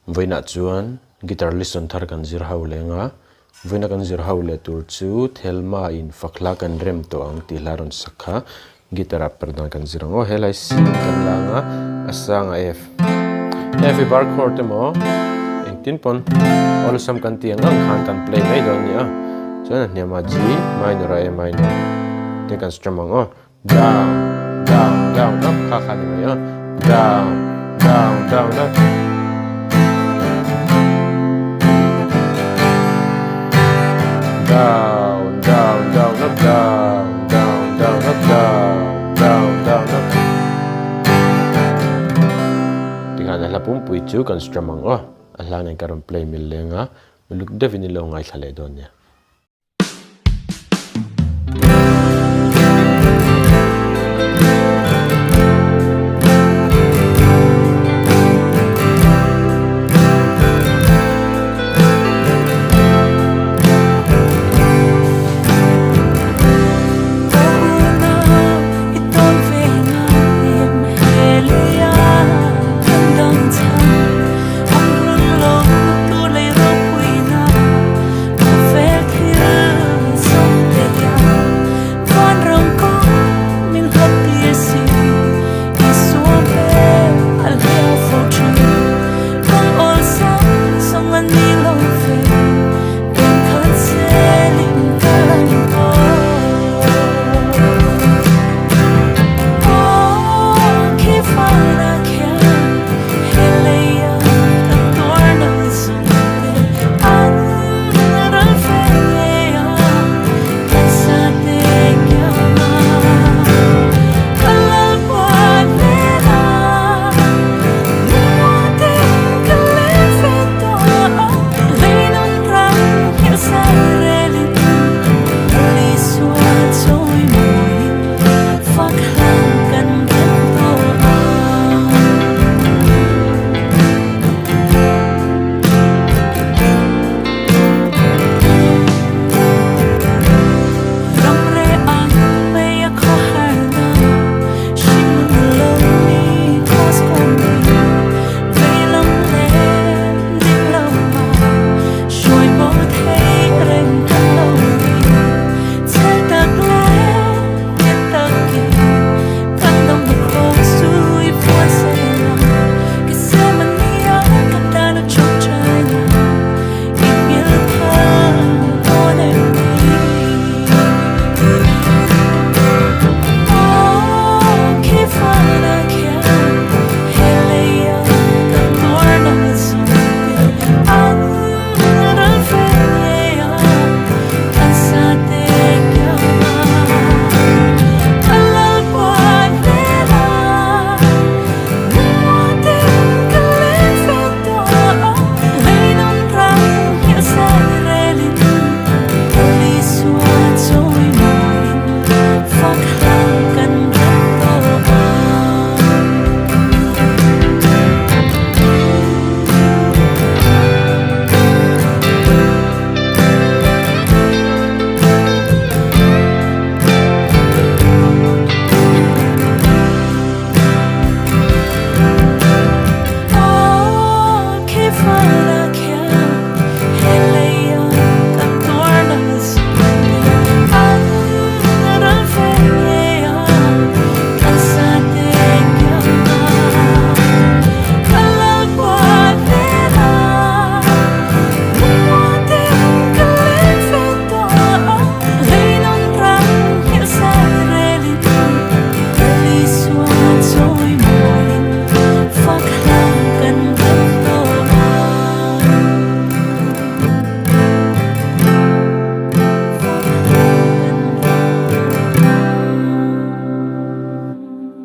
Vawiinah chuan guitar lesson thar kan zir ho leng a, vawiina kan zir ho leh tur chu Thelma in fak hla kan rem tawh ang tih hla rawn sak kha guitar ah per dan kan zir ang aw. Helai C in kan lang a, a sang a F. F hi bar chord emaw engtin pawn awlsam kan tih ang ang khan kan play mai dawn a ni a, chuan a hniamah G minor a A minor te kan strum ang aw. Down, down, down up kha kha ni mai a. Down, down, down up. Down, down, down up, down, down, down up, down, down, down up. Tikhan a hla pumpui chu kan strum ang aw. A hla nen ka rawn play mil leng a, uluk deuhin i lo ngaithla leh dawn nia.